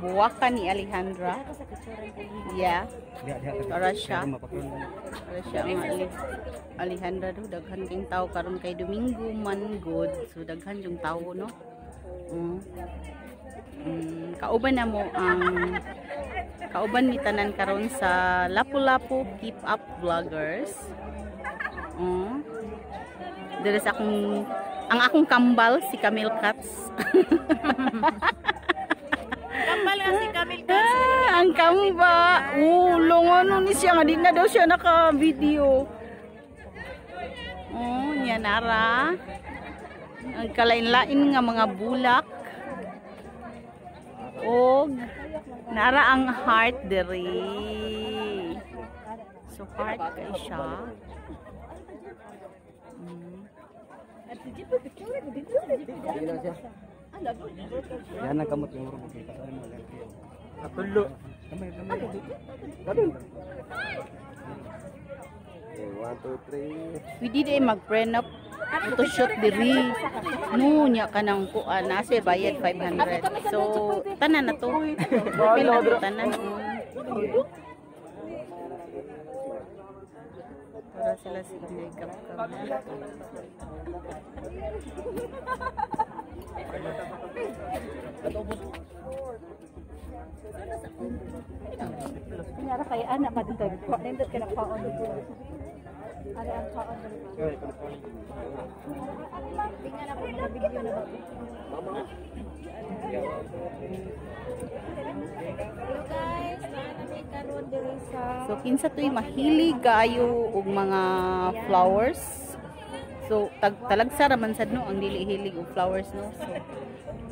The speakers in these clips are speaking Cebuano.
Buwaka ni Alejandra. Yeah. Para siya. Para siya ang Alejandra do. Daghan kayong tao karon kay Domingo man good. So daghan yung tao, no? Kauban na mo ang kauban ni tanan karon sa Lapu-Lapu Keep Up Vloggers. Dere sa akong ang akong kambal si Camille Katz. Kambal nga si Camille Katz. Ah, ang kamba. Ulo ano ni siya nga di na daw siya naka-video. Oh, niya nara. Ang kalain-lain nga mga bulak. Og nara ang heart diri. So heart kay siya. Yan ang kamot yung urong kita sa mo. Atulo. Kamay kamay. Kadun. 1 2 3. Pwede di mag-prenup photoshoot diri. No, nya kanang kuan nasa bayad 500. So tanan na to. Pila to tanan. Para sila si Inday Kapkap. Kunyara kay anak pa dito. Nindot ka na paon dito. Ari ang paon dito. Tingnan ako mga video na ba. Hello guys, naa karon diri sa So kinsa to'y mahilig kaayo og mga flowers. So talagsa ra man sad no ang dili hilig og flowers, no. So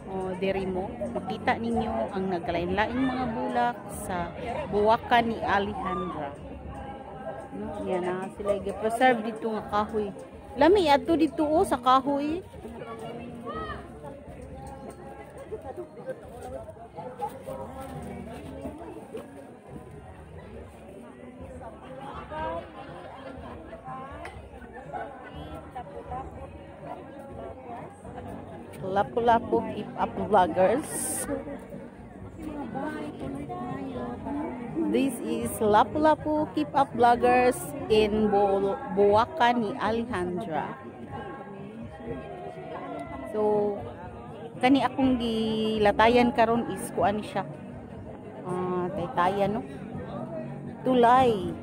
oh, diri mo makita ninyo ang nagkalain-laing mga bulak sa Buwaka ni Alejandra. No, yan na sila gi-preserve dito nga kahoy. Lami adto dito oh sa kahoy. Lapu-Lapu Keep Up Vloggers. This is Lapu-Lapu Keep Up Vloggers in Buwaka ni Alejandra. So kani akong gilatayan karon is kuan siya. Taytayan, no. Tulay.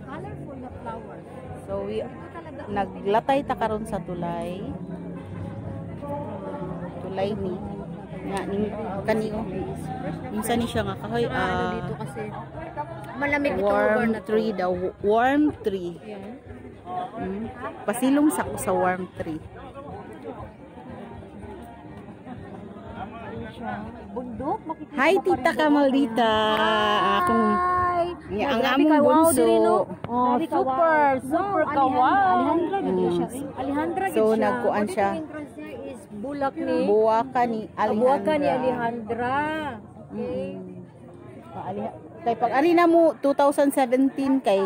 Colorful na flower. So we naglatay ta karon sa tulay. Tulay ni nga ning kani oh. Unsa ni siya nga kahoy? Ano dito kasi malamig ito Warm na to. Tree daw, warm tree. Yeah. Pasilong sa ko sa warm tree. Bundok makikita. Hi Tita Kamaldita. Akong Hi. ang among bunso. Oh, super, super kawaw. Alejandra gid siya. Alejandra gid So, siya. nagkuan siya. Entrance niya is bulak ni Buwaka ni Alejandra. Buwaka ni Alejandra. Okay. Kay pag ari na mo 2017 kay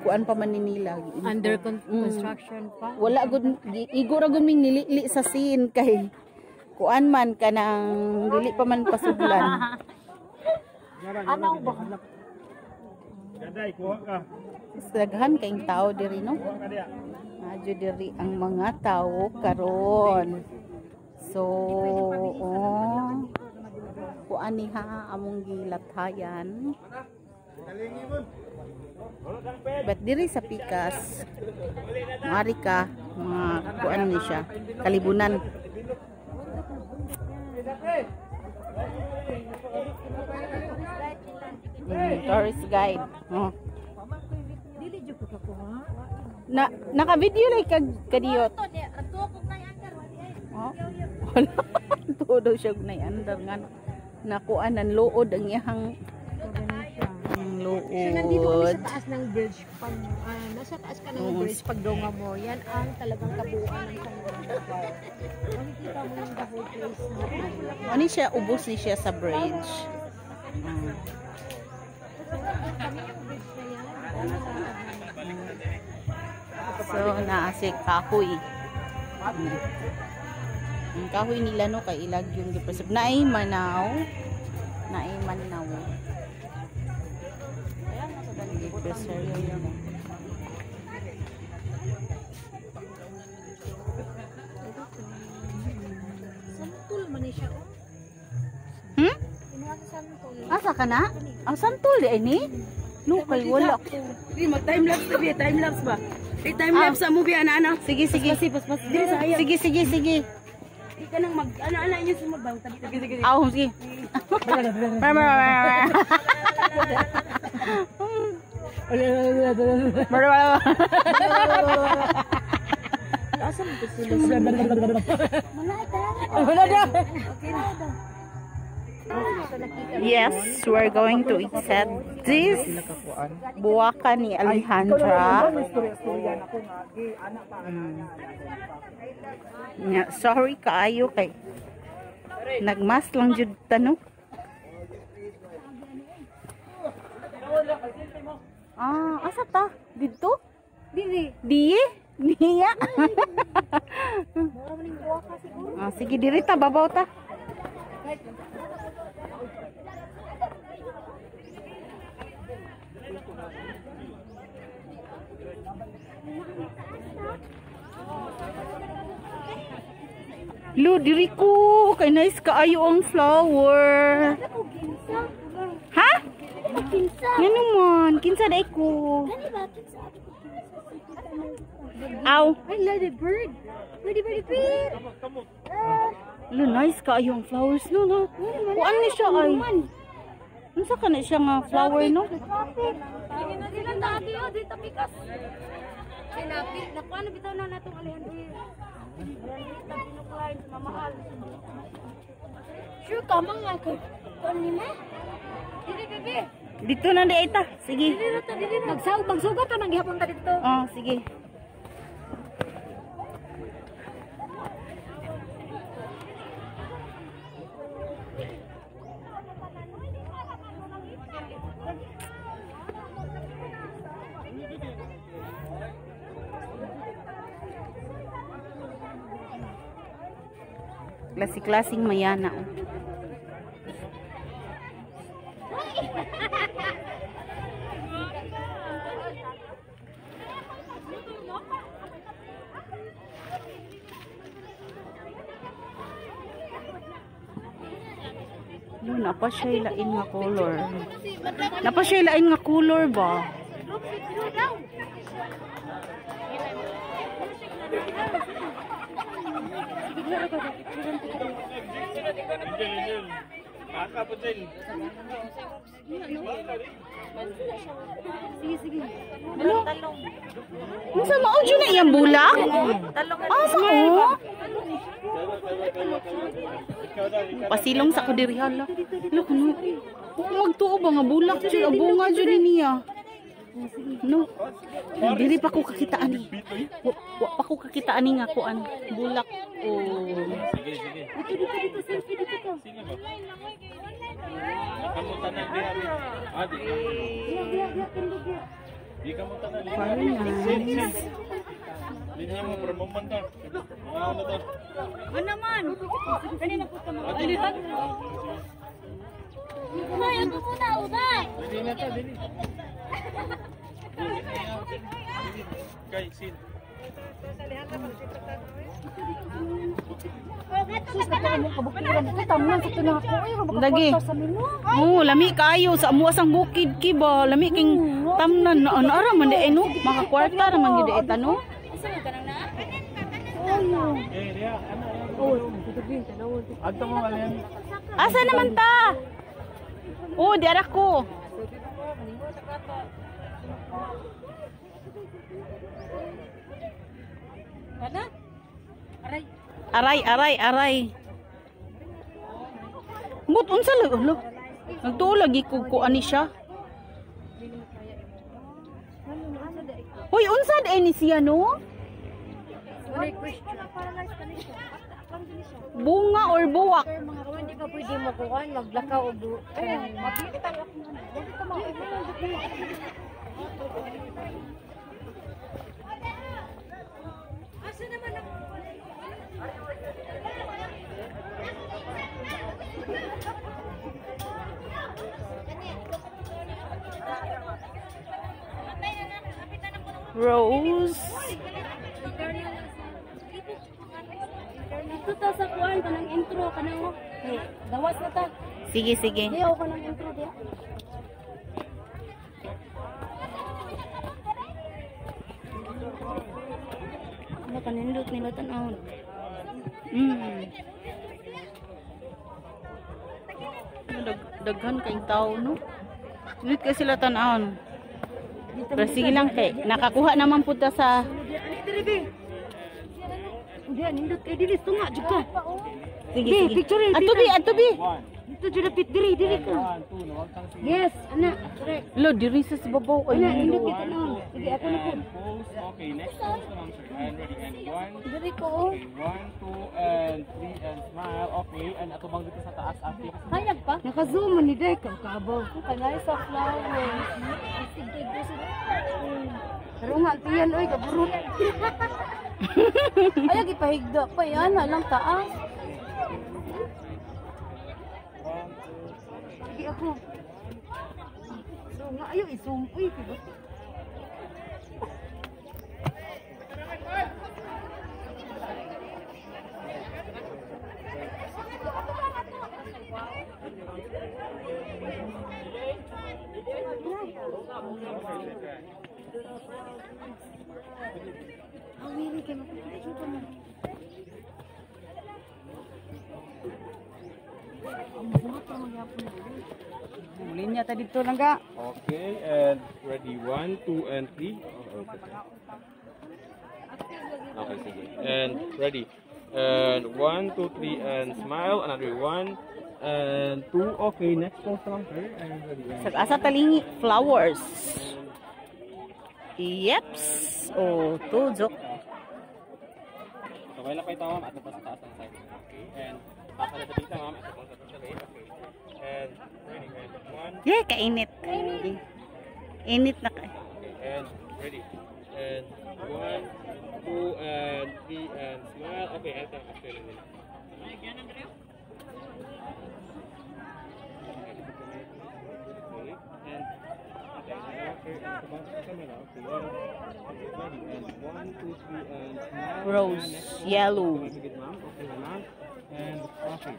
kuan pa man ni nila. Under construction pa. Wala gud igo ra gud ming nilili sa scene kay kuan man kanang dili pa man pasudlan. Ano ba? Daday, kuha ka. Daghan kayong tao diri, no. Adyo diri ang mga tao karon. So, oh, kuan ni ha among gilatayan. But diri sa Pikas, maari ka mga kuan ni siya, kalibunan. Tourist guide. Oh. Dili jud ko kakuha. Na naka-video like kag kadiyot. Oh. Wala. Tuo daw siya og andar nga nakuan ang luod ang iyang ang luod. So nandito kami sa taas ng bridge. Pag nasa taas ka ng bridge pag donga mo, yan ang talagang kabuuan ng San Juan. Makikita mo yung the whole place. Ano siya, ubos ni siya sa bridge. Kami yung bridge na yan. So naa si kahoy. Ang kahoy nila no kay ilag yung gipreserve. Naay manaw. Naiman na wo. Preserve nila. Santol man ni siya oh. Hmm? Kinuha sa santol. Asa ka na? Ang santol di ay ni? No, kay wala ko. Di mag time lapse to be, time lapse ba? Di time lapse sa movie ana ana. Sige, sige. Pas pas dili sa ayaw. Sige, sige, sige. Di ka nang mag ana ana inyo sumod bang tabi tabi. Sige. Aw, sige. Mar, mar, mar, mar. Mar, mar, mar. Wala na. Yes, we're going to accept this buwaka ni Alejandra. Nya, sorry kaayo kay nagmas lang jud ta no. Ah, asa ta? Didto? Dili. Diye? Niya? Mura man ning buwaka siguro. Ah, sige diri ta, babaw ta. Lo, diri ko. Kay nice kaayo ang flower. Ako kinsa. Ha? Kinsa. Ngano man? Kinsa day ko? Kani ba kinsa ako kinsa? Aw. Ay, lady bird. Lady bird bird. Lo, nice kaayo ang flowers no, no. Kuan ni siya ay. Unsa ka na siya nga flower no? Traffic. Sige na sila dagi oh, dito pikas. Sinapi, nakuha na bitaw na natong Alejandro. Sure ka mga ka. Kuan ni ma? Dili bebe. Dito na di ay ta. Sige. Dili ta dili. Magsaw magsugat pa man gihapon ta dito. Oh, sige. Klase-klaseng mayana. Oh. Lo, napa siya lain nga color. Napa siya lain nga color ba? Ano? Unsa mao jud na iyang bulak? Asa oh? Pasilong sa ko diri hala. Lo kuno. Kung magtuo ba nga bulak jud ang bunga jud ni niya. No. Diri pa ko kakitaan ni. Wa pa ko kakitaan ni nga kuan bulak o. Sige, sige. Dito dito dito selfie dito ka. Sino ba? Kamutan na diha. Ah, di. Diya diya diya tindog diya. Di kamutan na. Very nice. Dinha mo pero mamanta. Mga ano to? Ano man? Kanina po ka mga Alejandro. Ay, ako muna, ubay. Dili na ta, dili. Kay sin. Lagi. Oo, lami kaayo sa amuas ang bukid ki ba. Lami king tamnan na ano ara man di ay no. Makakwarta ra man gid ay no. Eh, diha ana. Oh, adto mo alin. Asa naman ta? Oh, di ara ko. Aray. Aray, aray, aray. But unsa lagi lo? Nagtuo lagi ko ko ani siya. Hoy, unsa di ni siya no? Bunga or buwak? Hindi ka pwede makuha, maglakaw o bu. Rose. Dito ta sa kuan kanang intro kanang hey, gawas na ta. Sige, sige. Di ako kanang intro diya. Ano kanindot nila tan-awon. Daghan kayong tao, no? Nindot kay sila tan-awon. Pero sige lang kay nakakuha naman pud ta sa Diya nindot kay dili tunga jud ka. Sige, Di, sige. picture eh, Ato bi, ato bi. Dito jud lapit diri diri ka. Yes, ana. Correct. Lo, diri sa babaw ay Ana nindot nindot. kay tan-awon. Sige ako na po. And pose. Okay, next pose naman, sir. And ready, and 1, Diri ko oh. okay, 1, 2, and 3, and smile. Okay, and atubang dito sa taas, ate. Hayag pa. Naka-zoom man ni Day ka kaabaw. Kanay sa flowers. Pero nga tiyan oy kaburo. Ay, gipahigda pa yan. Alang taas. Sige ako. So nga ayo i-zoom uy. Awili kay magpapicture pa mo. Linya ta dito lang ga. Okay, and ready, 1, 2, and 3. Okay, sige. And ready. And 1, 2, 3, and smile. Another 1, and 2. Okay, next pose naman, sir. And ready. And Sa asa talingi flowers. Yeps. Oh, tudok. Okay lang kayo tama, ma'am. Ato pa sa taas ng side. Okay, and pasa na sa dito, ma'am. Ato pa sa taas. Okay. And ready, and 1, Yeah, kainit. Init na kay. okay, and ready. And 1, 2, and 3, and smile. Okay, and after lang nila. Okay, and okay, and ready, and 1, 2, 3, and smile. Rose, And next pose. yellow. Okay, ma'am. Okay, ma'am. And okay.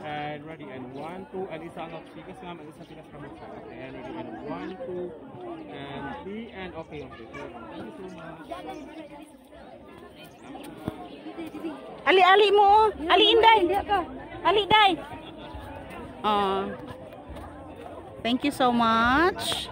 And ready, and 1, 2, and isa ang sikas, ma'am, and isa sikas from side. Okay, and ready, and 1, 2, and 3, and okay, okay. Thank you so much. Ali-ali mo oh. Ali inday. Ali day. Oh. Thank you so much.